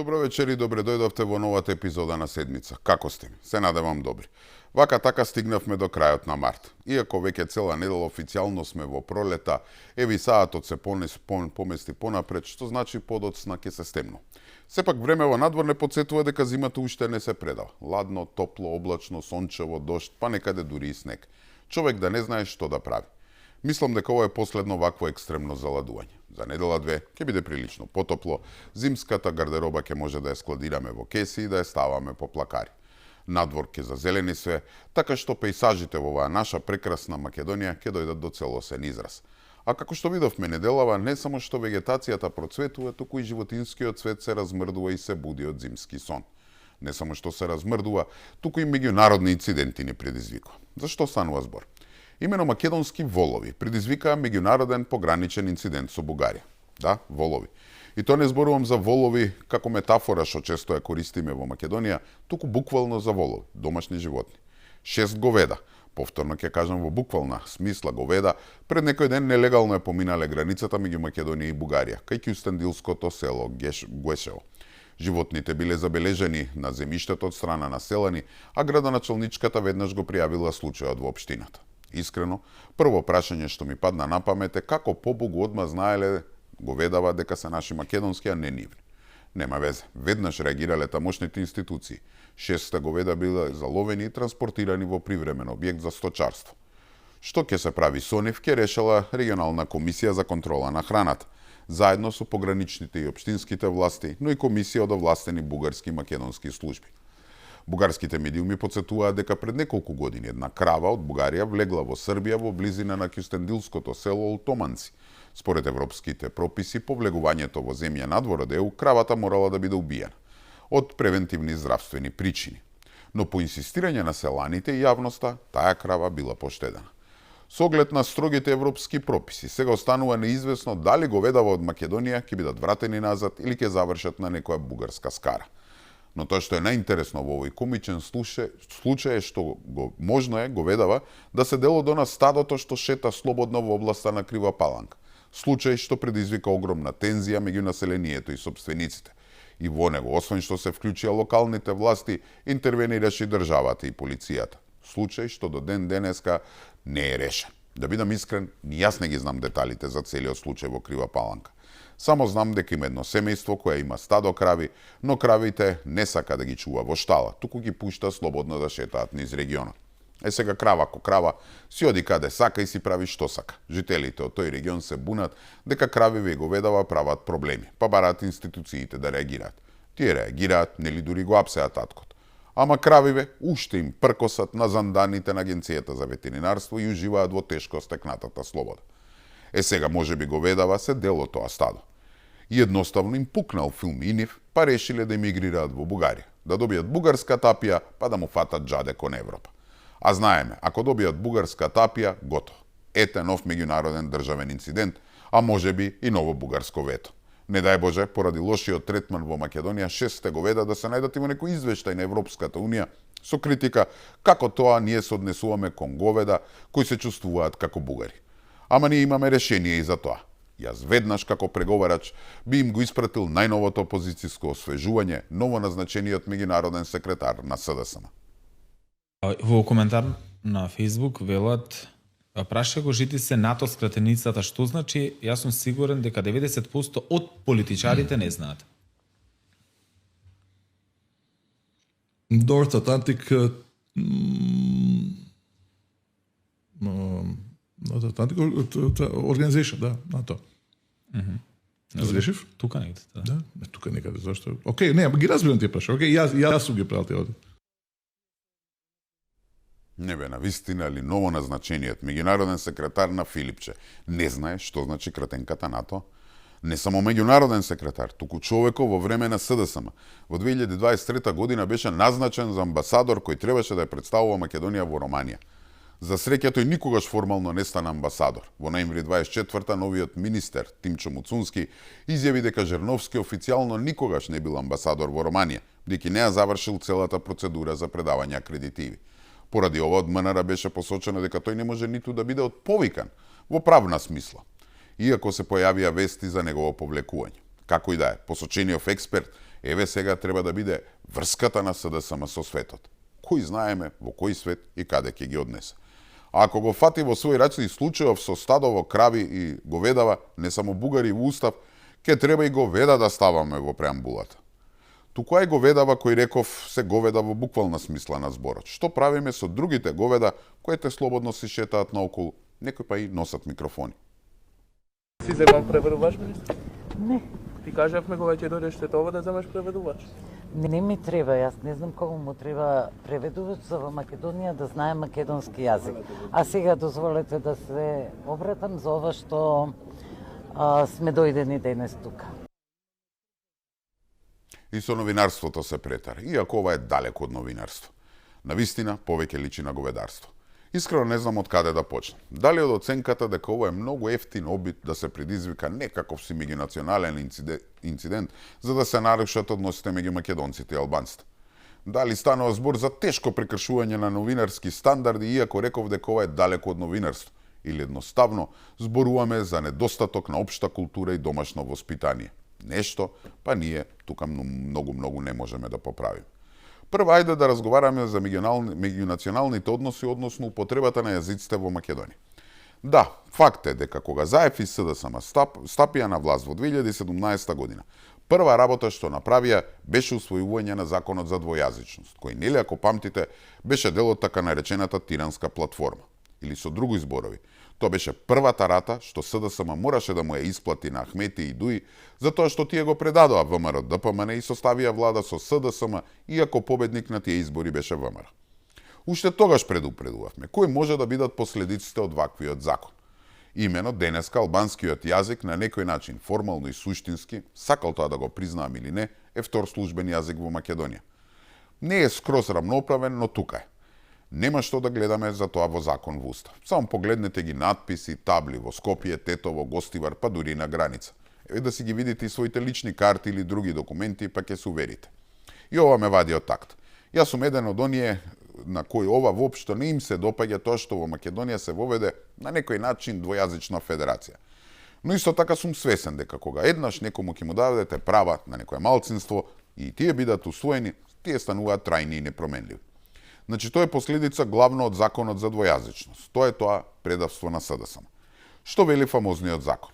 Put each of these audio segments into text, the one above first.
Добро вечер и добре дојдовте во новата епизода на седмица. Како сте? Се надевам добри. Вака така стигнавме до крајот на март. Иако веќе цела недела официјално сме во пролета, еви саатот се помести понапред, што значи подоцна ќе се стемно. Сепак времево надвор не подсетува дека зимата уште не се предава. Ладно, топло, облачно, сончево, дожд, па некаде дури и снег. Човек да не знае што да прави. Мислам дека ова е последно вакво екстремно заладување. За недела-две ќе биде прилично потопло, зимската гардероба ќе може да ја складираме во кеси и да ја ставаме по плакари. Надвор ќе зазелени све, така што пејсажите во оваа наша прекрасна Македонија ќе дојдат до целосен израз. А како што видовме неделава, не само што вегетацијата процветува, туку и животинскиот свет се размрдува и се буди од зимски сон. Не само што се размрдува, туку и меѓународни инциденти ни предизвикува. Зашто станува збор? Имено македонски волови предизвикаа меѓународен пограничен инцидент со Бугарија. Да, волови. И то не зборувам за волови како метафора што често ја користиме во Македонија, туку буквално за волови, домашни животни. 6 говеда, повторно ќе кажам во буквална смисла говеда, пред некој ден нелегално е поминале границата меѓу Македонија и Бугарија, кај кюстендилското село Гуешево. Животните биле забележани на земјиштето од страна на селани, а градоначалничката веднаш го пријавила случајот во општината. Искрено, прво прашање што ми падна на памет е како побогу одма знаеле говедава дека се наши македонски, а не нивни. Нема везе, веднаш реагирале тамошните институции. 6 говеда биле заловени и транспортирани во привремен објект за сточарство. Што ќе се прави со нив, ќе решила регионална комисија за контрола на храната, заедно со пограничните и општинските власти, но и комисија од овластени бугарски и македонски служби. Бугарските медиуми подсетуваат дека пред неколку години една крава од Бугарија влегла во Србија во близина на кюстендилското село Олтоманци. Според европските прописи, по влегувањето во земја надвор од ЕУ, кравата морала да биде убиена од превентивни здравствени причини. Но по инсистирање на селаните и јавноста, таа крава била поштедена. Со оглед на строгите европски прописи, сега останува неизвестно дали говедава од Македонија ќе бидат вратени назад или ќе завршат на некоја бугарска скара. Но тоа што е најинтересно во овој комичен случај е што можно е говедава да се дел од она стадото што шета слободно во областа на Крива Паланка. Случај што предизвика огромна тензија меѓу населението и сопствениците. И во него, освен што се вклучија локалните власти, интервенираше и државата и полицијата. Случај што до ден денеска не е решен. Да бидам искрен, ни јас не ги знам деталите за целиот случај во Крива Паланка. Само знам дека има едно семејство кое има стадо крави, но кравите не сака да ги чува во штала, туку ги пушта слободно да шетаат низ регионот. Сега крава ко крава си оди каде сака и си прави што сака. Жителите од тој регион се бунат дека кравиве и говедава прават проблеми, па бараат институциите да реагираат. Тие реагираат, нели дури го апсеа таткот. Ама кравиве уште им пркосат на занданите на Агенцијата за ветеринарство и уживаат во тешко стекнатата слобода. Сега можеби говедава се дел од тоа стадо. И едноставно им пукнал филм и нив, па решиле да емигрираат во Бугарија, да добијат бугарска тапија, па да му фатат джаде кон Европа. А знаеме, ако добијат бугарска тапија, готово. Ете нов меѓународен државен инцидент, а можеби и ново бугарско вето. Не дај Боже, поради лошиот третман во Македонија, 6 говеда да се најдат и во некој извештај на Европската унија со критика како тоа ние се однесуваме кон говеда кои се чувствуваат како бугари. Ама ние имаме решение и за тоа. Јас веднаш како преговарач би им го испратил најновото опозицијско освежување, ново назначениот меѓународен секретар на СДСМ. Во коментар на Facebook велат: праша го жити се НАТО скратеницата, што значи? Јас сум сигурен дека 90% од политичарите не знаат. North Atlantic Organization, да, НАТО. Разрешив? Тука негде, да. Да, тука некаде, зашто? Океј, не, ги разбирам тие праша. Океј, јас сум ги пратил овде. Не бе, на вистина ли ново назначениот меѓународен секретар на Филипче не знае што значи кратенката НАТО? Не само меѓународен секретар, туку човеков во време на СДСМ. Во 2023 година беше назначен за амбасадор кој требаше да ја представува Македонија во Романија. За среќа тој никогаш формално не стана амбасадор. Во ноември 24-та новиот министер Тимчо Муцунски изјави дека Жерновски официјално никогаш не бил амбасадор во Романија, бидејќи не ја завршил целата процедура за предавање акредитиви. Поради ова од МНР беше посочено дека тој не може ниту да биде отповикан во правна смисла, иако се појавија вести за негово повлекување. Како и да е, посочениот експерт Еве сега треба да биде врската на СДСМ со светот. Кој знаеме во кој свет и каде ќе ги однесе. А ако го фати во свој раци случајов со стадово крави и говедава, не само бугари во устав, ќе треба и говеда да ставаме во преамбулата. Туку ај говедава кој реков се говеда во буквална смисла на зборот. Што правиме со другите говеда кои те слободно си шетаат наоколу, некои па и носат микрофони. Си земал преведувач, министр? Не, Ти кажавме кога ќе дојдеш Тетово да земеш преведувач. не ми треба, јас не знам кому му треба преведувач за во Македонија да знае македонски јазик. А сега дозволете да се обратам за ова што сме дојдени денес тука. И со новинарството се претара, иако ова е далеко од новинарство. Навистина, повеќе личи на говедарство. Искрено не знам од каде да почнам. Дали од оценката дека ова е многу ефтин обид да се предизвика некаков си меѓунационален инцидент за да се нарушат односите меѓу македонците и албанците. Дали станува збор за тешко прекршување на новинарски стандарди, иако реков дека ова е далеко од новинарство, или едноставно зборуваме за недостаток на општа култура и домашно воспитание. Нешто, па ние тука многу не можеме да поправиме. Прво, ајде да разговараме за меѓунационалните односи, односно употребата на јазиците во Македонија. Да, факт е дека кога ЗАЕФ и СДСМ стапија на власт во 2017 година, прва работа што направија беше усвојување на законот за двојазичност, кој, нели ако памтите, беше дел од така наречената Тиранска платформа. Или со други зборови, тоа беше првата рата што СДСМ мораше да му ја исплати на Ахмети и Дуи, затоа што тие го предадоа ВМРО ДПМН и составија влада со СДСМ, иако победник на тие избори беше ВМРО. Уште тогаш предупредувавме кои може да бидат последиците од ваквиот закон. Имено денеска албанскиот јазик на некој начин, формално и суштински, сакал тоа да го признаам или не, е втор службен јазик во Македонија. Не е скроз рамноправен, но тука е. Нема што да гледаме за тоа во закон во устав. Само погледнете ги надписи, табли во Скопје, Тетово, Гостивар, па дури на граница. Еве да си ги видите и своите лични карти или други документи, па ќе се уверите. И ова ме вади од такт. Јас сум еден од оние на кои ова воопшто не им се допаѓа тоа што во Македонија се воведе на некој начин двојазична федерација. Но исто така сум свесен дека кога еднаш некому ќе му дадете права на некое малцинство и тие бидат усвоени, тие стануваат трајни и непроменливи. Значи, тоа е последица главно од законот за двојазичност. Тоа е тоа предавство на СДСМ. Што вели фамозниот закон?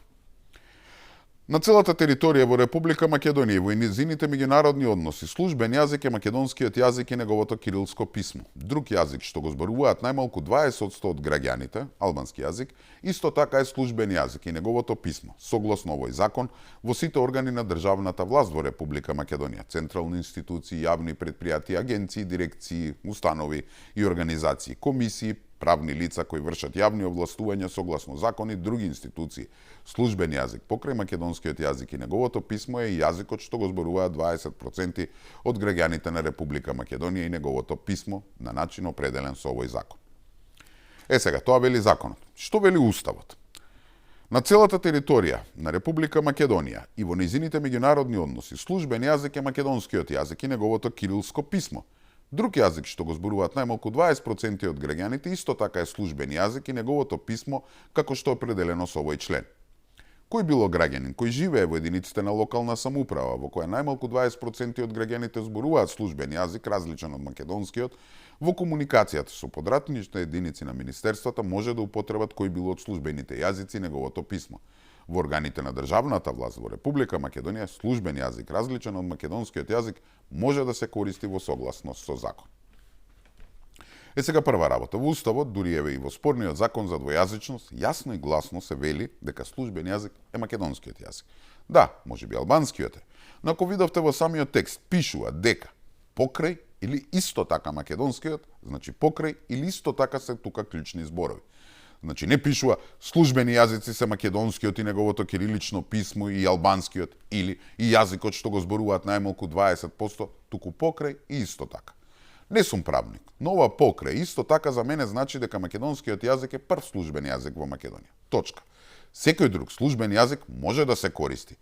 На целата територија во Република Македонија и во незините меѓународни односи службен јазик е македонскиот јазик и неговото кирилско писмо. Друг јазик што го зборуваат најмалку 20% од граѓаните, албански јазик, исто така е службен јазик и неговото писмо. Согласно овој закон, во сите органи на државната власт во Република Македонија, централни институции, јавни предпријатија, агенции, дирекции, установи и организации, комисии, правни лица кои вршат јавни овластувања согласно закони, други институции. Службен јазик покрај македонскиот јазик и неговото писмо е јазикот што го зборуваат 20% од граѓаните на Република Македонија и неговото писмо на начин определен со овој закон. Сега, тоа вели законот. Што вели уставот? На целата територија на Република Македонија и во нејзините меѓународни односи службен јазик е македонскиот јазик и неговото кирилско писмо. Друг јазик што го зборуваат најмалку 20% од граѓаните исто така е службен јазик и неговото писмо како што е определено со овој член. Кој било граѓанин кој живее во единиците на локална самоуправа во која најмалку 20% од граѓаните зборуваат службен јазик различен од македонскиот, во комуникацијата со подратничните единици на министерствата може да употребат кој било од службените јазици неговото писмо. Во органите на државната власт во Република Македонија службен јазик различен од македонскиот јазик може да се користи во согласност со закон. Сега прва работа. Во уставот, дури еве и во спорниот закон за двојазичност, јасно и гласно се вели дека службен јазик е македонскиот јазик. Да, можеби албанскиот е, но ако видовте во самиот текст пишува дека покрај или исто така македонскиот, значи покрај или исто така се тука клучни зборови. Значи не пишува службени јазици се македонскиот и неговото кирилично писмо и албанскиот или и јазикот што го зборуваат најмалку 20%, туку покрај и исто така. Не сум правник, но ова покрај исто така за мене значи дека македонскиот јазик е прв службен јазик во Македонија. Точка. Секој друг службен јазик може да се користи,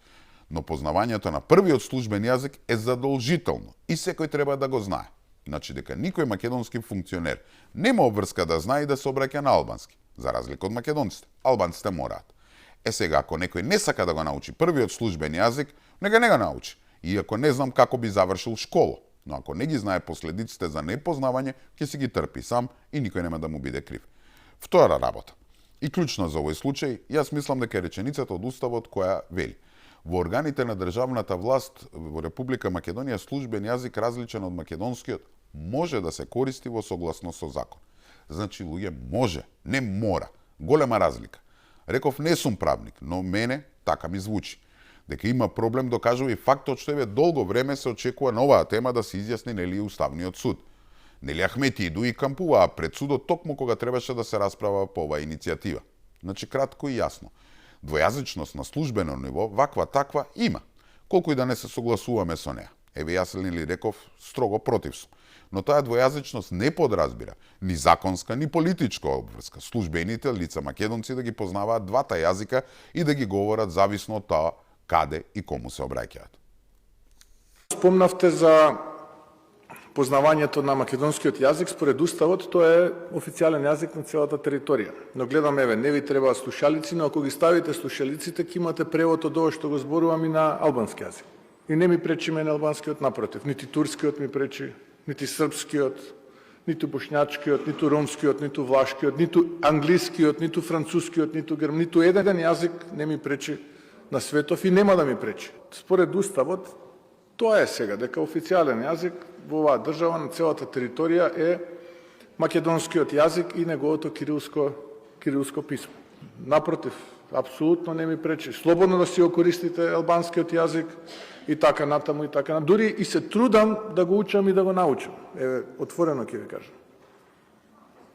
но познавањето на првиот службен јазик е задолжително и секој треба да го знае. Значи дека никој македонски функционер нема обврска да знае и да се обраќа на албански, за разлика од македонците. Албанците мораат. Сега, ако некој не сака да го научи првиот службен јазик, нека не го научи. Иако не знам како би завршил школа, но ако не ги знае последиците за непознавање, ќе си ги трпи сам и никој нема да му биде крив. Втора работа. И клучна за овој случај, јас мислам дека е реченицата од Уставот која вели: во органите на државната власт во Република Македонија службен јазик различен од македонскиот може да се користи во согласност со закон. Значи, луѓе, може, не мора. Голема разлика. Реков, не сум правник, но мене така ми звучи. Дека има проблем докажува и фактот што еве долго време се очекува на оваа тема да се изјасни нели Уставниот суд. Нели Ахмети иду и кампуваа пред судот токму кога требаше да се расправа по оваа иницијатива. Значи, кратко и јасно. Двојазичност на службено ниво, ваква таква, има. Колку и да не се согласуваме со неа. Еве јас нели реков, строго против сум. Но таа двојазичност не подразбира ни законска, ни политичка обврска. Службените лица македонци да ги познаваат двата јазика и да ги говорат зависно од тоа каде и кому се обраќаат. Спомнавте за познавањето на македонскиот јазик. Според Уставот тоа е официјален јазик на целата територија. Но гледам, еве, не ви требаат слушалици, но ако ги ставите слушалиците, ќе имате превод од ова што го зборувам и на албански јазик. И не ми пречи мене албанскиот, напротив. Нити турскиот ми пречи, нити српскиот, ниту бошњачкиот, ниту ромскиот, ниту влашкиот, ниту англискиот, ниту францускиот, ниту еден јазик не ми пречи на светов и нема да ми пречи. Според Уставот, тоа е сега, дека официјален јазик во оваа држава на целата територија е македонскиот јазик и неговото кирилско писмо. Напротив, апсолутно не ми пречи. Слободно да си го користите албанскиот јазик и така натаму и така натаму. Дури и се трудам да го учам и да го научам. Еве, отворено ќе ви кажам.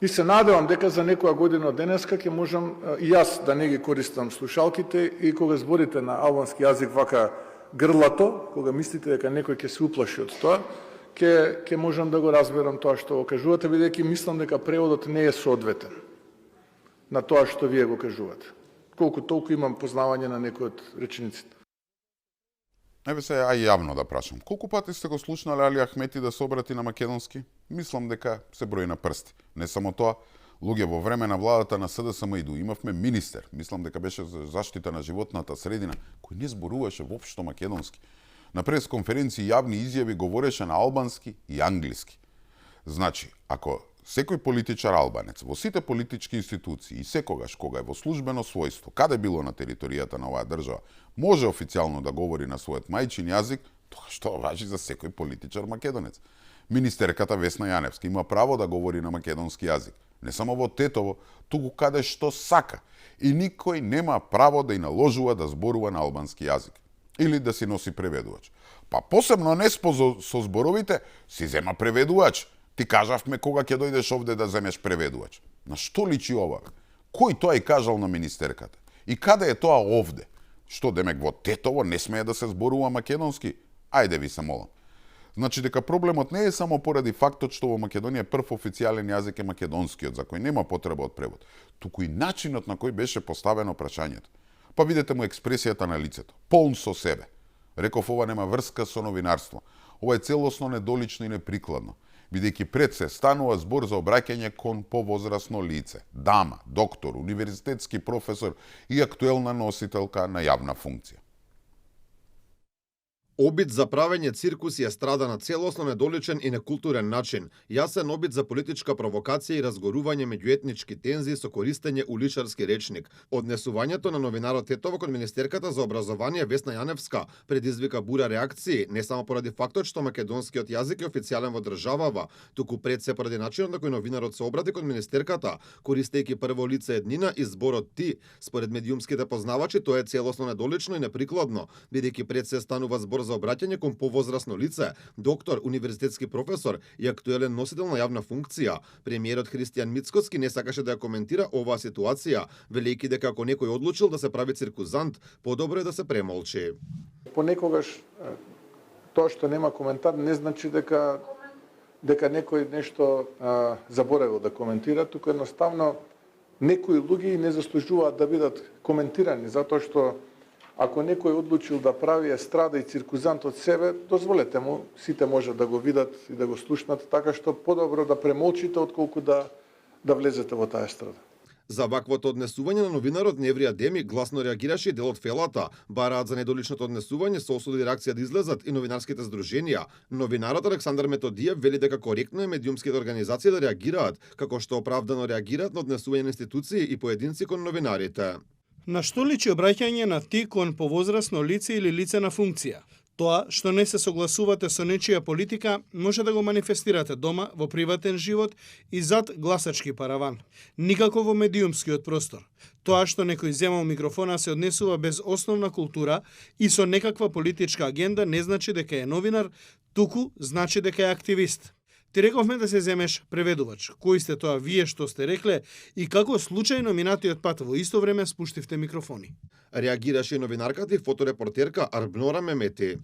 И се надевам дека за некоја година од денеска ќе можам и јас да не ги користам слушалките и кога зборите на албански јазик вака грлато, кога мислите дека некој ќе се уплаши од тоа, ќе можам да го разберам тоа што го кажувате, бидејќи мислам дека преводот не е соодветен на тоа што вие го кажувате. Колку толку имам познавање на некој од речениците. Еве се ај јавно да прашам. Колку пати сте го слушнале Али Ахмети да се обрати на македонски? Мислам дека се брои на прсти. Не само тоа, луѓе во време на владата на СДСМ иду. Имавме министер, мислам дека беше за заштита на животната средина, кој не зборуваше воопшто македонски. На пресконференции јавни изјави говореше на албански и англиски. Значи, ако секој политичар албанец во сите политички институции и секогаш кога е во службено својство, каде било на територијата на оваа држава, може официјално да говори на својот мајчин јазик, тоа што важи за секој политичар македонец. Министерката Весна Јаневска има право да говори на македонски јазик, не само во Тетово, туку каде што сака, и никој нема право да ја наложува да зборува на албански јазик или да си носи преведувач. Па посебно не со зборовите си зема преведувач. Ти кажавме кога ќе дојдеш овде да земеш преведувач. На што личи ова? Кој тоа и кажал на министерката? И каде е тоа овде? Што демек во Тетово не смее да се зборува македонски? Ајде ви се молам. Значи дека проблемот не е само поради фактот што во Македонија прв официјален јазик е македонскиот, за кој нема потреба од превод, туку и начинот на кој беше поставено прашањето. Па видете му експресијата на лицето, полн со себе. Реков, ова нема врска со новинарство. Ова е целосно недолично и неприкладно, бидејќи пред се станува збор за обраќање кон повозрасно лице, дама, доктор, универзитетски професор и актуелна носителка на јавна функција. Обид за правење циркуси е страда на целосно недоличен и некултурен начин, јасен обид за политичка провокација и разгорување меѓуетнички тензии со користење уличарски речник. Однесувањето на новинарот Тетово кон министерката за образование Весна Јаневска предизвика бура реакции, не само поради фактот што македонскиот јазик е официјален во државава, туку пред се поради начинот на кој новинарот се обрати кон министерката, користејќи прво лице еднина и зборот ти. Според медиумските познавачи тоа е целосно недолично и неприкладно, бидејќи пред се станува збор за обраќање кон повозрасно лице, доктор, универзитетски професор и актуелен носител на јавна функција. Премиерот Христијан Мицкоски не сакаше да ја коментира оваа ситуација, велејќи дека ако некој одлучил да се прави циркузант, подобро е да се премолчи. Понекогаш тоа што нема коментар не значи дека некој нешто заборавил да коментира, туку едноставно некои луѓе не заслужуваат да бидат коментирани, затоа што ако некој одлучил да прави естрада и циркузант од себе, дозволете му, сите може да го видат и да го слушнат, така што подобро да премолчите отколку да влезете во таа естрада. За ваквото однесување на новинарот Неврија Деми гласно реагираше и дел од фелата. Бараат за недоличното однесување, со осуди и реакција да излезат и новинарските здруженија. Новинарот Александар Методиев вели дека коректно е медиумските организации да реагираат, како што оправдано реагираат на однесување на институции и поединци кон новинарите. На што личи обраќање на ти кон повозрасно лице или лице на функција? Тоа што не се согласувате со нечија политика, може да го манифестирате дома, во приватен живот и зад гласачки параван. Никако во медиумскиот простор. Тоа што некој земал микрофона се однесува без основна култура и со некаква политичка агенда не значи дека е новинар, туку значи дека е активист. Ти рековме да се земеш преведувач. Кои сте тоа вие што сте рекле и како случајно минатиот пат во исто време спуштивте микрофони? Реагираше и новинарката и фоторепортерка Арбнора Мемети.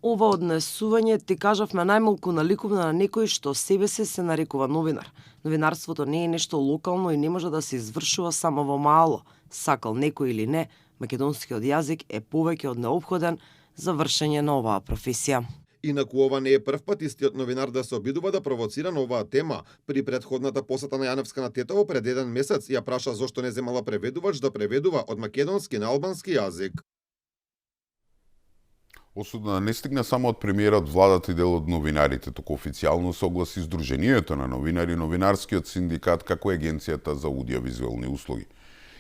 Ова однесување ти кажавме најмалку наликува на некој што себе се нарекува новинар. Новинарството не е нешто локално и не може да се извршува само во мало. Сакал некој или не, македонскиот јазик е повеќе од неопходен за вршење на оваа професија. Инаку ова не е прв пат истиот новинар да се обидува да провоцира на оваа тема. При претходната посета на Јаневска на Тетово пред еден месец ја праша зошто не земала преведувач да преведува од македонски на албански јазик. Осудна не стигна само од премиерот, владата и дел од новинарите, туку официјално согласи Сдруженијето на новинари и новинарскиот синдикат како Агенцијата за аудиовизуелни услуги.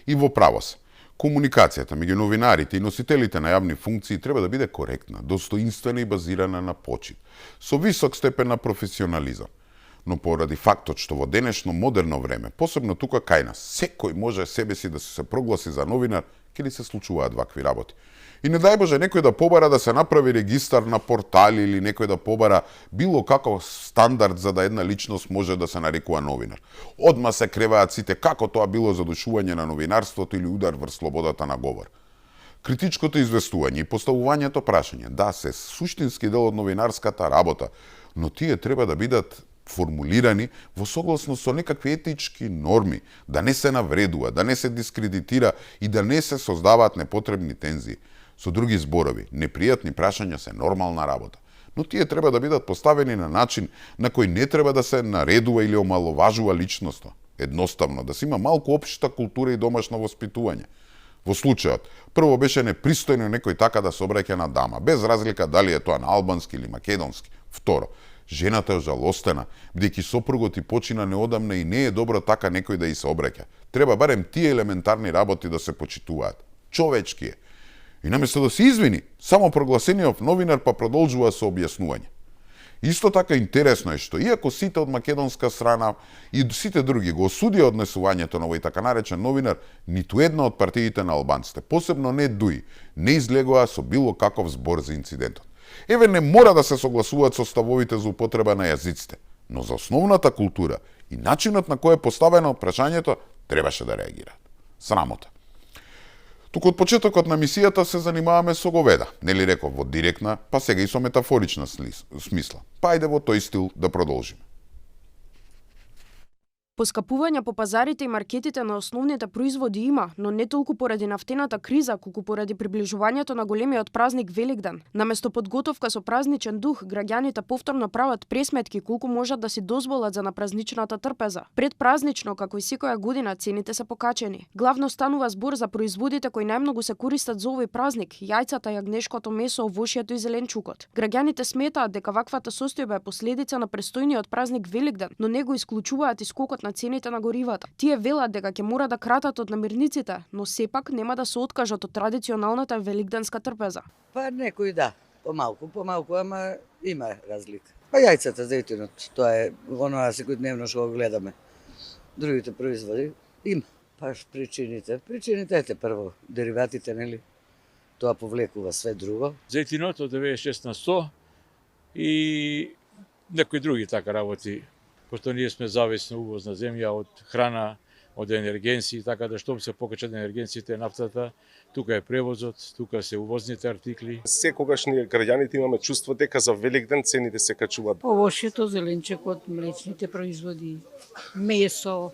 И во право се. Комуникацијата меѓу новинарите и носителите на јавни функции треба да биде коректна, достоинствена и базирана на почит, со висок степен на професионализам. Но поради фактот што во денешно модерно време, посебно тука кај нас, секој може себе си да се прогласи за новинар, ќе ли се случуваат вакви работи. И не дај Боже некој да побара да се направи регистар на портали или некој да побара било каков стандард за да една личност може да се нарекува новинар. Одма се креваат сите како тоа било задушување на новинарството или удар врз слободата на говор. Критичкото известување и поставувањето прашање, да, се суштински дел од новинарската работа, но тие треба да бидат формулирани во согласно со некакви етички норми, да не се навредува, да не се дискредитира и да не се создаваат непотребни тензии. Со други зборови, непријатни прашања се нормална работа, но тие треба да бидат поставени на начин на кој не треба да се наредува или омаловажува личноста. Едноставно, да се има малку општа култура и домашно воспитување. Во случајот, прво беше непристојно некој така да се обраќа на дама, без разлика дали е тоа на албански или македонски. Второ, жената е жалостена, бидејќи сопругот и почина неодамна и не е добро така некој да и се обраќа. Треба барем тие елементарни работи да се почитуваат. Човечки е. И наместо да се извини, само прогласениот новинар па продолжува со објаснување. Исто така интересно е што иако сите од македонска страна и сите други го осудија однесувањето на овој така наречен новинар, ниту една од партиите на албанците, посебно не ДУИ, не излегоа со било каков збор за инцидентот. Еве не мора да се согласуваат со ставовите за употреба на јазиците, но за основната култура и начинот на кој е поставено прашањето требаше да реагираат. Срамота. Туку од почетокот на мисијата се занимаваме со говеда, нели реков во директна, па сега и со метафорична смисла. Па ајде во тој стил да продолжиме. Поскапување по пазарите и маркетите на основните производи има, но не толку поради нафтената криза, колку поради приближувањето на големиот празник Великден. Наместо подготовка со празничен дух, граѓаните повторно прават пресметки колку можат да си дозволат за напразничната трпеза. Предпразнично, како и секоја година, цените се покачени. Главно станува збор за производите кои најмногу се користат за овој празник: јајцата, јагнешкото месо, овошјето и зеленчукот. Граѓаните сметаат дека ваквата состојба е последица на престојниот празник Великден, но не го исклучуваат и скокот на цените на горивата. Тие велат дека ќе мора да кратат од намирниците, но сепак нема да се откажат од традиционалната великденска трпеза. Па некои да, помалку, ама има разлика. Па јајцата, зејтинот, тоа е оноа секојдневно што го гледаме. Другите производи има. Па причините ете прво, дериватите, нели? Тоа повлекува све друго. Зејтинот од 96% и некои други така работи. Пошто ние сме зависни увозна земја од храна, од енергенци, така да штом се покачат енергенците, нафтата, тука е превозот, тука се увозните артикли. Секогаш ние граѓаните имаме чувство дека за Великден цените се качуваат. Овошјето, зеленчекот, млечните производи, месо,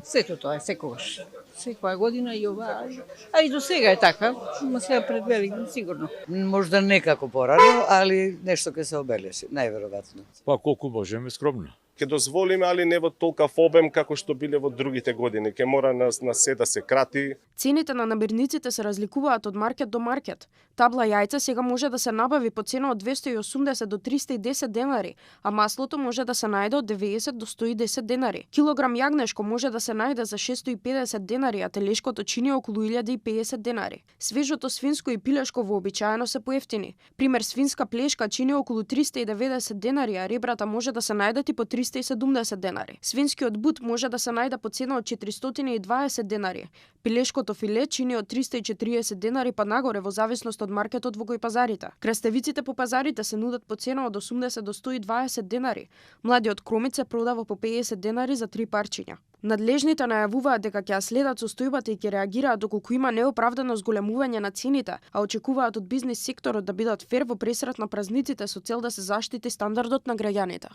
сето тоа е секогаш. Секоја година и ова, а и до сега е така, но сега пред Великден сигурно. Можда некако порано, али нешто ќе се обелеши, најверојатно. Па колку можеме скромно. Ќе дозволиме, али не во толкав обем како што биле во другите години. Ќе мора на се да се крати. Цените на намирниците се разликуваат од маркет до маркет. Табла јајца сега може да се набави по цена од 280 до 310 денари, а маслото може да се најде од 90 до 110 денари. Килограм јагнешко може да се најде за 650 денари, а телешкото чини околу 1050 денари. Свежото свинско и пилешко вообичаено се поевтини. Пример, свинска плешка чини околу 390 денари, а ребрата може да се најдат и по 370 денари. Свинскиот бут може да се најде по цена од 420 денари. Пилешкото филе чини од 340 денари па нагоре во зависност од маркетот во кој пазарите. Краставиците по пазарите се нудат по цена од 80 до 120 денари. Младиот кромит се продава по 50 денари за 3 парчиња. Надлежните најавуваат дека ќе ја следат состојбата и ќе реагираат доколку има неоправдано зголемување на цените, а очекуваат од бизнис секторот да бидат фер во пресрет на празниците со цел да се заштити стандардот на граѓаните.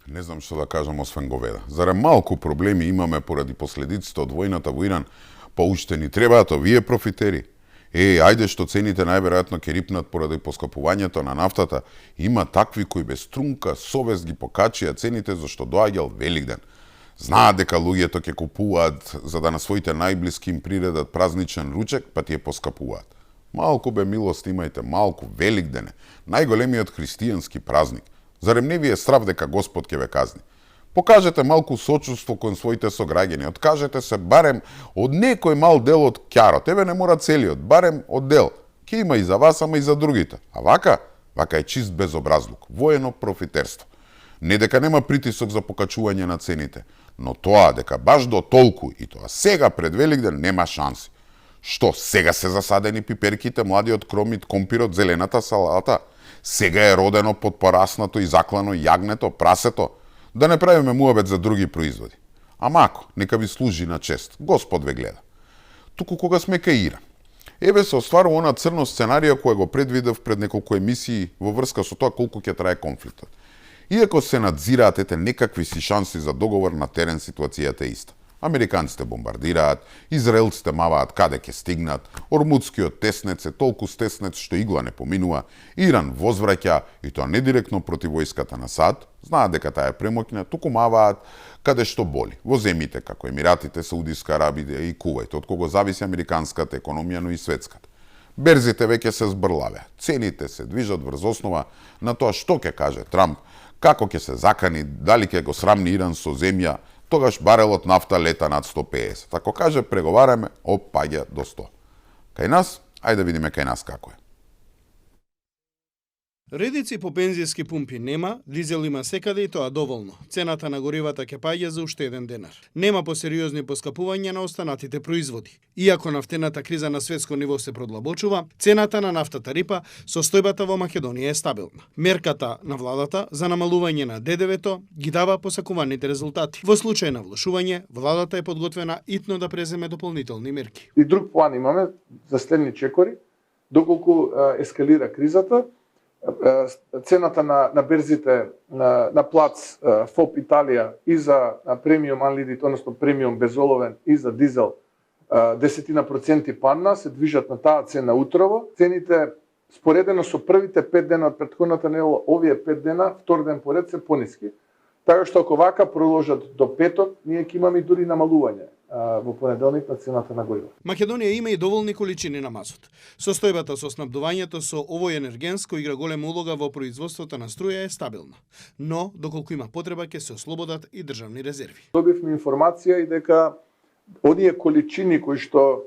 Не знам што да кажам освен говеда. Зарем малку проблеми имаме поради последиците од војната во Иран, па уште ни требаат овие профитери. Ајде што цените најверојатно ќе рипнат поради поскапувањето на нафтата. Има такви кои без трунка совест ги покачија цените зашто доаѓал Великден. Знаат дека луѓето ќе купуваат за да на своите најблиски им приредат празничен ручек, па тие поскапуваат. Малку бе милост имајте, малку Великден е, најголемиот христијански празник. Зарем не ви е страв дека Господ ќе ве казни? Покажете малку сочувство кон своите сограѓани, откажете се барем од некој мал дел од ќарот, еве не мора целиот, барем од дел. Ке има и за вас, ама и за другите. А вака е чист безобразлук, воено профитерство. Не дека нема притисок за покачување на цените, но тоа дека баш до толку и тоа сега пред Великден нема шанси. Што, сега се засадени пиперките, младиот кромит, компирот, зелената салата? Сега е родено подпораснато и заклано јагнето, прасето? Да не правиме муабет за други производи. Ама ако, нека ви служи на чест, Господ ве гледа. Туку кога сме кај Иран. Еве се остварува она црно сценарија кој го предвидев пред неколку емисии во врска со тоа колку ќе трае конфликтот. Иако се надзираат некакви си шанси за договор, на терен ситуацијата е иста. Американците бомбардираат, израелците маваат каде ќе стигнат, Ормудскиот теснец е толку стеснец што игла не поминува, Иран возвраќа и тоа не директно против војската на САД, знаат дека таа е премоќна, туку маваат каде што боли, во земјите како Емиратите, Саудиска Арабија и Кувајт, од кого зависи американската економија, но и светската. Берзите веќе се збрлаве, цените се движат врз основа на тоа што ќе каже Трамп, како ќе се закани, дали ќе го срамни Иран со земја, тогаш барелот нафта лета над 150. Ако каже преговараме, опаѓа до 100. Кај нас, ајде да видиме кај нас како е. Редици по бензински пумпи нема, дизел има секаде и тоа доволно. Цената на горивата ќе паѓа за уште еден денар. Нема посериозни поскапувања на останатите производи. Иако нафтената криза на светско ниво се продлабочува, цената на нафтата рипа, состојбата во Македонија е стабилна. Мерката на владата за намалување на ДДВ-то ги дава посакуваните резултати. Во случај на влошување, владата е подготвена итно да преземе дополнителни мерки. И друг план имаме за следни чекори, доколку ескалира кризата, цената на берзите на плац ФОП Италија и за премиум анлидит, односно премиум безоловен и за дизел 10% падна, се движат на таа цена утрово. Цените споредено со првите 5 дена од претходната недела, овие 5 дена, втор ден поред се пониски. Така што ако вака продолжат до петок, ние ќе имаме дури намалување во понеделник на цената на гориво. Македонија има и доволни количини на мазут. Состојбата со снабдувањето со овој енергенско игра голема улога во производството на струја е стабилна. Но, доколку има потреба, ќе се ослободат и државни резерви. Добивме информација и дека оние количини кои што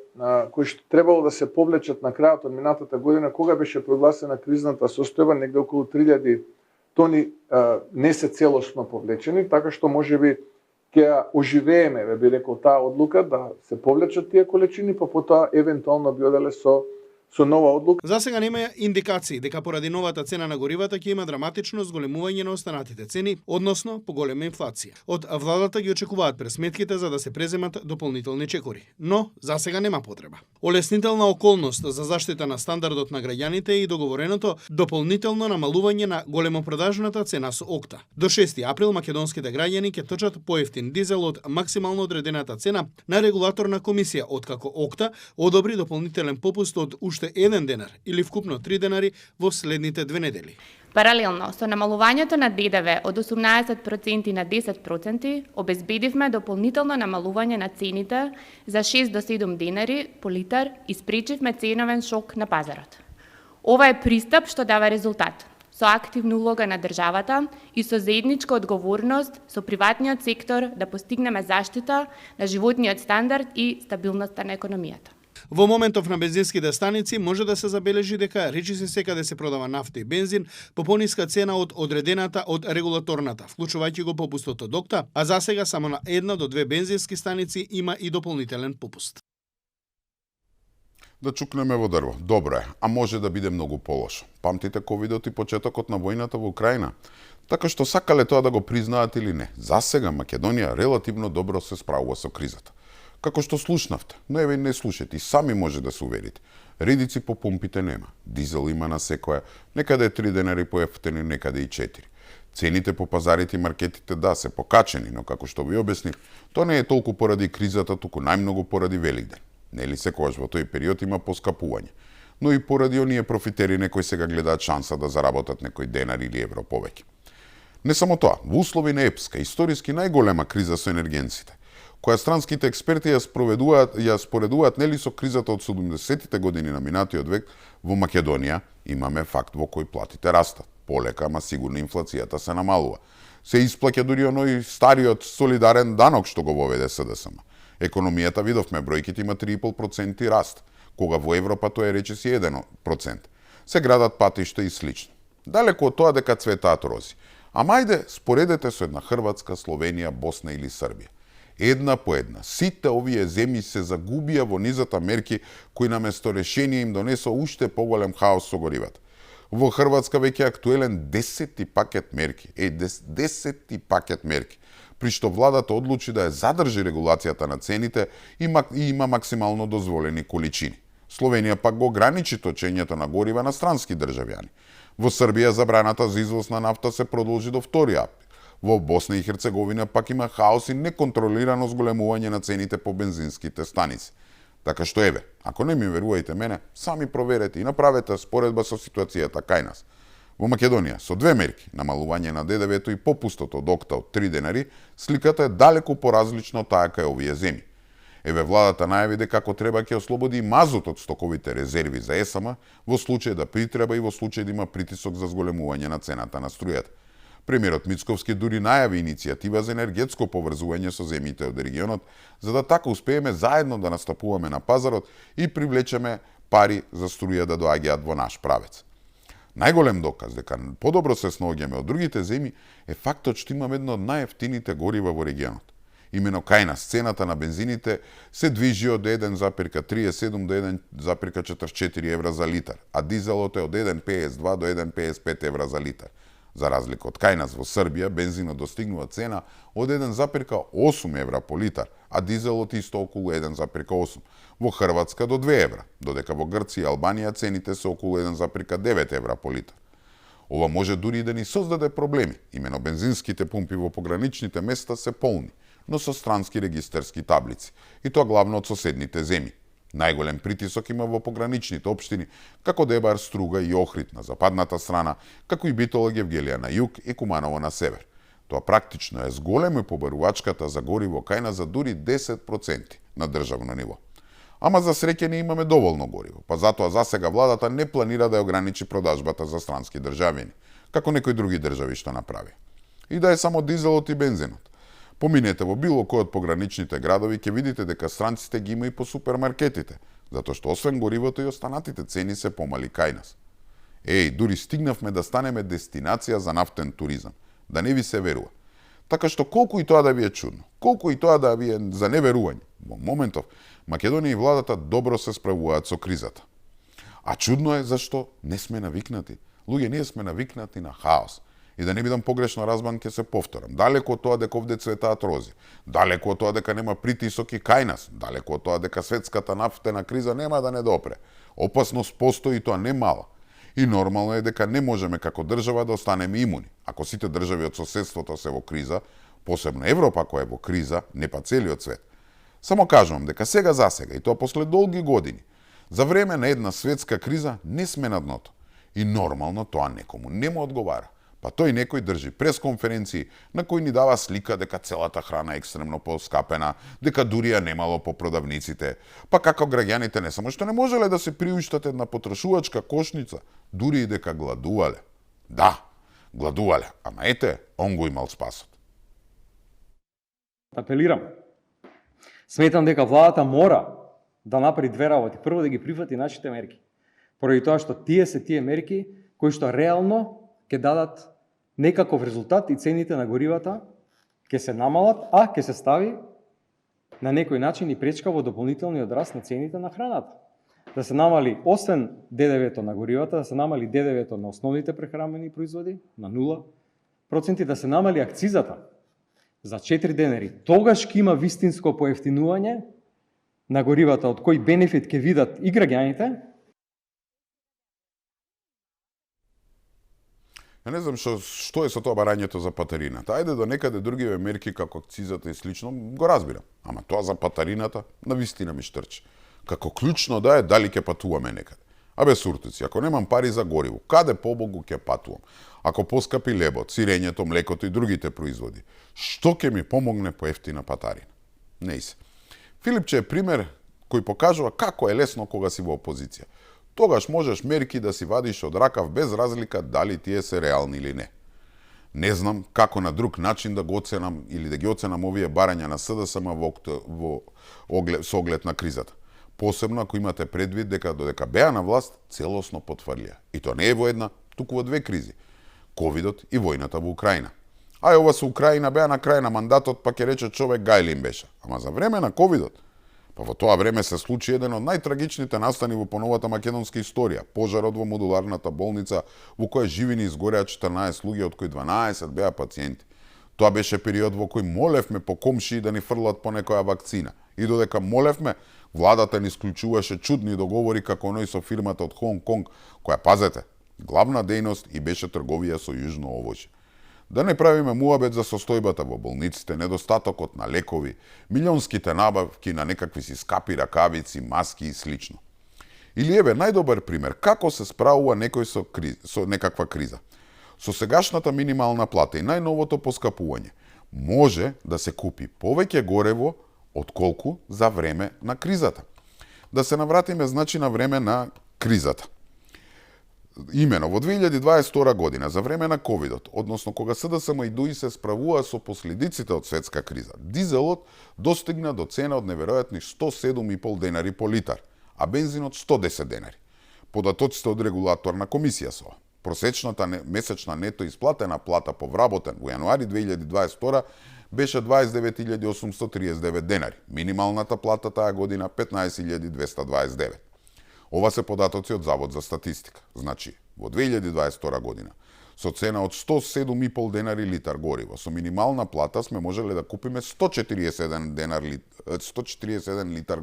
требало да се повлечат на крајот од минатата година, кога беше прогласена кризната состојба, негде околу 3000 тони не се целосно повлечени, така што можеби ќе оживееме, би рекол, таа одлука да се повлечат тие количини, па потоа евентуално би оделе со нова одлука. За сега нема индикации дека поради новата цена на горивата ќе има драматично зголемување на останатите цени, односно поголема инфлација. Од владата ги очекуваат пресметките за да се преземат дополнителни чекори, но за сега нема потреба. Олеснителна околност за заштита на стандардот на граѓаните и договореното дополнително намалување на големопродажната цена со ОКТА. До 6 април македонските граѓани ќе точат поевтин дизел од максимално одредената цена на регулаторна комисија, откако ОКТА одобри дополнителен попуст од уште уште 1 денар или вкупно 3 денари во следните 2 недели. Паралелно со намалувањето на ДДВ од 18% на 10%, обезбедивме дополнително намалување на цените за 6 до 7 денари по литар и спречивме ценовен шок на пазарот. Ова е пристап што дава резултат, со активна улога на државата и со заедничка одговорност со приватниот сектор да постигнеме заштита на животниот стандард и стабилноста на економијата. Во моментов на бензинските станици може да се забележи дека речиси секаде се продава нафта и бензин по пониска цена од одредената од регулаторната, вклучувајќи го попустот од ОКТА, а засега само на 1 до 2 бензински станици има и дополнителен попуст. Да чукнеме во дрво. Добро е, а може да биде многу полошо. Памтите ковидот и почетокот на војната во Украина? Така што сакале тоа да го признаат или не, засега Македонија релативно добро се справува со кризата. Како што слушнавте, но еве не слушате и сами може да се уверите. Редици по помпите нема, дизел има на секоја, некаде 3 денари поевтени, некаде и 4. Цените по пазарите и маркетите да се покачени, но како што ви обяснив, тоа не е толку поради кризата, туку најмногу поради Великден. Нели секогаш во тој период има поскапување, но и поради оние профитери некои сега гледаат шанса да заработат некој денар или евро повеќе. Не само тоа, во услови на епска, историски најголема криза со енергенците, која странските експерти ја споредуваат нели со кризата од 70-тите години на минатиот век, во Македонија имаме факт во кој платите растат. Полека, ама сигурно инфлацијата се намалува. Се исплаќа дури оној стариот солидарен данок што го воведе СДСМ. Економијата, видовме, бројките има 3,5% раст, кога во Европа тоа е речиси 1%. Се градат патишта и слично. Далеко од тоа дека цветаат рози. Ама ајде, споредете со една Хрватска, Словенија, Босна или Србија. Една по една, сите овие земји се загубија во низата мерки кои наместо решение им донесо уште поголем хаос со горивата. Во Хрватска веќе е актуелен 10-ти пакет мерки. 10-ти пакет мерки. При што владата одлучи да ја задржи регулацијата на цените и има максимално дозволени количини. Словенија пак го ограничи точењето на горива на странски државјани. Во Србија забраната за извоз на нафта се продолжи до 2 април. Во Босна и Херцеговина пак има хаос и неконтролирано зголемување на цените по бензинските станици. Така што еве, ако не ми верувајте мене, сами проверете и направете споредба со ситуацијата кај нас. Во Македонија, со 2 мерки, намалување на ДДВ-то и попустот од ОКТА од 3 денари, сликата е далеку поразлична од таа кај овие земји. Еве, владата најави дека како треба ќе ослободи мазут од стоковите резерви за ЕСМ во случај да притреба и во случај да има притисок за зголемување на цената на струјата. Премиерот Мицковски дури најави иницијатива за енергетско поврзување со земјите од регионот, за да така успееме заедно да настапуваме на пазарот и привлечеме пари за струја да доаѓаат во наш правец. Најголем доказ дека подобро се снаоѓаме од другите земји е фактот што имаме едно од најевтините горива во регионот. Имено кај нас цената на бензините се движи од 1,37 до 1,44 евра за литар, а дизелот е од 1,52 до 1,55 евра за литар. За разлика од кај нас во Србија, бензинот достигнува цена од 1,8 евра по литар, а дизелот исто околу 1,8. Во Хрватска до 2 евра, додека во Грција и Албанија цените се околу 1,9 евра по литар. Ова може дури и да ни создаде проблеми. Имено бензинските пумпи во пограничните места се полни, но со странски регистарски таблици, и тоа главно од соседните земји. Најголем притисок има во пограничните општини, како Дебар, Струга и Охрид на западната страна, како и Битола, Гевгелија на југ и Куманово на север. Тоа практично е зголеми побарувачката за гориво кај нас за дури 10% на државно ниво. Ама за среќа не имаме доволно гориво, па затоа засега владата не планира да ја ограничи продажбата за странски државјани, како некои други држави што направи. И да е само дизелот и бензинот. Поминете во било кој од пограничните градови, ќе видите дека странците ги има и по супермаркетите, затоа што освен горивото и останатите цени се помали кај нас. Дури стигнавме да станеме дестинација за нафтен туризам, да не ви се верува. Така што колку и тоа да ви е чудно, колку и тоа да ви е за неверување, во моментов Македонија и владата добро се справуваат со кризата. А чудно е зашто не сме навикнати. Луѓе, ние сме навикнати на хаос. И да не бидам погрешно разбран, ќе се повторам. Далеко од тоа дека овде цветаат рози, далеко од тоа дека нема притисок и кај нас, далеко од тоа дека светската нафтена криза нема да не допре. Опасност постои, тоа не мала. И нормално е дека не можеме како држава да останеме имуни. Ако сите држави од соседството се во криза, посебно Европа која е во криза, не па целиот свет. Само кажувам дека сега засега, и тоа после долги години, За време на една светска криза не сме на дното. И нормално тоа некому не му одговара. Па тој некој држи пресконференции на кои ни дава слика дека целата храна е екстремно поскапена, дека дури ја немало по продавниците, па како граѓаните не само што не можеле да се приуштат една потрошувачка кошница, дури и дека гладувале. Да, гладувале, ама ете, он го имал спасот. Апелирам. Сметам дека владата мора да направи две работи. Прво да ги прифати нашите мерки. Поради тоа што тие се тие мерки кои што реално ќе дадат некаков резултат и цените на горивата ќе се намалат, а ќе се стави на некој начин и пречка во дополнителниот раст на цените на храната. Да се намали, освен ДДВ-то на горивата, да се намали ДДВ-то на основните прехранбени производи на 0%, да се намали акцизата за 4 денари. Тогаш ќе има вистинско поевтинување на горивата, од кој бенефит ќе видат и граѓаните. Ја не знам што е со тоа барањето за патарината. Ајде до некаде другиве мерки како акцизата и слично го разбирам. Ама тоа за патарината навистина ми штрчи. Како клучно да е дали ќе патуваме некаде. Абе суртици, ако немам пари за гориво, каде побогу ќе патувам? Ако поскапи лебот, сирењето, млекото и другите производи, што ќе ми помогне по ефтина патарина? Не се. Филипче е пример кој покажува како е лесно кога си во опозиција. Тогаш можеш мерки да си вадиш од ракав без разлика дали тие се реални или не. Не знам како на друг начин да го оценам или да ги оценам овие барања на СДСМ со оглед на кризата. Посебно ако имате предвид дека додека беа на власт целосно потврлија. И тоа не е во една, туку во две кризи. Ковидот и војната во Украина. Ај ова со Украина беа на крај на мандатот, па ќе рече човек гај ли им беше. Ама за време на ковидот, па во тоа време се случи еден од најтрагичните настани во поновата македонска историја, пожарот во модуларната болница во која живини изгореа 14 луѓе, од кои 12 беа пациенти. Тоа беше период во кој молевме по комшии да ни фрлат по некоја вакцина. И додека молевме, владата ни исклучуваше чудни договори како оној со фирмата од Хонг Конг, која, пазете, главна дејност и беше трговија со јужно овошје. Да не правиме муабет за состојбата во болниците, недостатокот на лекови, милионските набавки на некакви си скапи ракавици, маски и слично. Или еве најдобар пример како се справува некој со некаква криза. Со сегашната минимална плата и најновото поскапување може да се купи повеќе горево отколку за време на кризата. Да се навратиме значи на време на кризата. Имено, во 2022 година, за време на ковидот, односно кога СДСМ и ДУИ се справува со последиците од светска криза, дизелот достигна до цена од неверојатни 107,5 денари по литар, а бензинот 110 денари. Податоците од регулаторна комисија со просечната месечна нето исплатена плата по вработен во јануари 2022 беше 29.839 денари. Минималната плата таа година 15.229. Ова се податоци од Завод за статистика. Значи, во 2022 година, со цена од 107,5 денари литар гориво, со минимална плата сме можеле да купиме 141 литар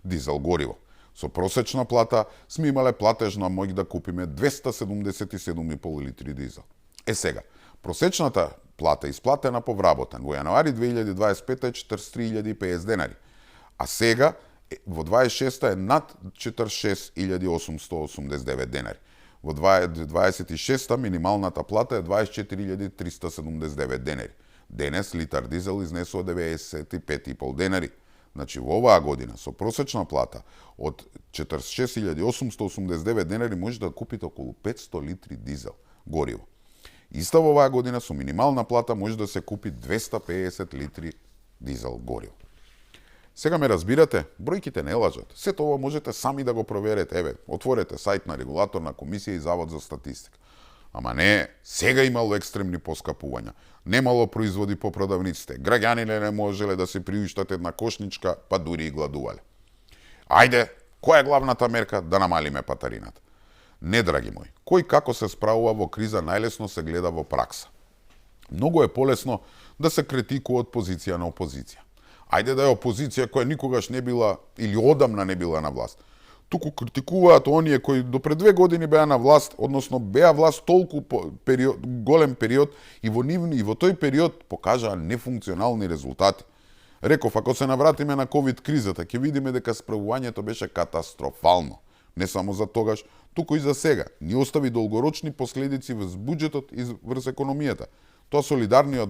дизел гориво. Со просечна плата сме имале платежна моќ да купиме 277,5 литри дизел. Е сега, просечната плата исплатена по вработен во јануари 2025 е 43.050 денари, а сега во 26-та е над 46.889 денари. Во 26-та минималната плата е 24.379 денари. Денес литар дизел изнесува 95,5 денари. Значи во оваа година со просечна плата од 46.889 денари може да купите околу 500 литри дизел гориво. Иста во оваа година со минимална плата може да се купи 250 литри дизел гориво. Сега ме разбирате, бројките не лажат. Сето ова можете сами да го проверете. Еве, отворете сајт на регулаторна комисија и Завод за статистика. Ама не, сега имало екстремни поскапувања. Немало производи по продавниците. Граѓаните не можеле да се приуштат една кошничка, па дури и гладувале. Ајде, која е главната мерка да намалиме патарината? Не, драги мои, кој како се справува во криза најлесно се гледа во пракса. Многу е полесно да се критикува од позиција на опозиција. Ајде да е опозиција која никогаш не била или одамна не била на власт. Туку критикуваат оние кои до пред 2 години беа на власт, односно беа власт толку голем период и во тој период покажаа нефункционални резултати. Реков, ако се навратиме на ковид кризата, ќе видиме дека справувањето беше катастрофално. Не само за тогаш, туку и за сега. Ни остави долгорочни последици врз буџетот и врз економијата. Тоа солидарниот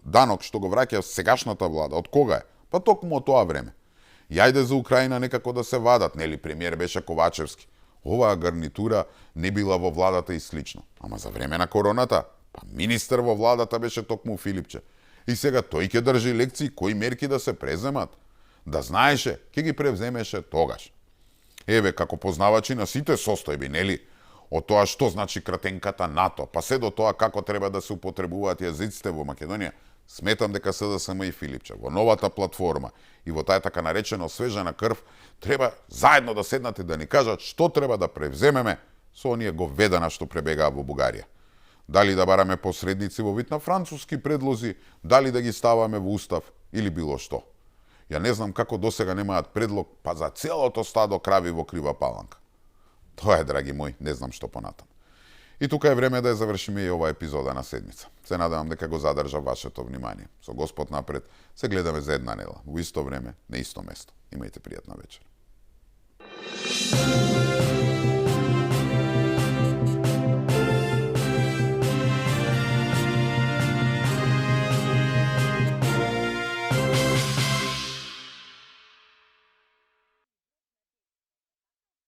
данок што го враќа сегашната влада, од кога е? Па токму од тоа време. Јајде за Украина некако да се вадат, нели премиер беше Ковачевски. Оваа гарнитура не била во владата и слично. Ама за време на короната, па министер во владата беше токму Филипче. И сега тој ќе држи лекции кои мерки да се преземат. Да знаеше, ќе ги превземеше тогаш. Еве, како познавачи на сите состојби, нели? Од тоа што значи кратенката НАТО, па се до тоа како треба да се употребуваат јазиците во Македонија, сметам дека СДСМ и Филипче во новата платформа и во таа така наречено освежена крв треба заедно да седнат и да ни кажат што треба да превземеме со оние говедана што пребегаа во Бугарија. Дали да бараме посредници во вид на француски предлози, дали да ги ставаме во устав или било што. Ја не знам како досега немаат предлог па за целото стадо крави во Крива Паланка. Тоа е, драги мои, не знам што понатам. И тука е време да ја завршиме и ова епизода на седмица. Се надевам дека го задржа вашето внимание. Со Господ напред, се гледаме за една недела, во исто време, на исто место. Имајте пријатна вечер.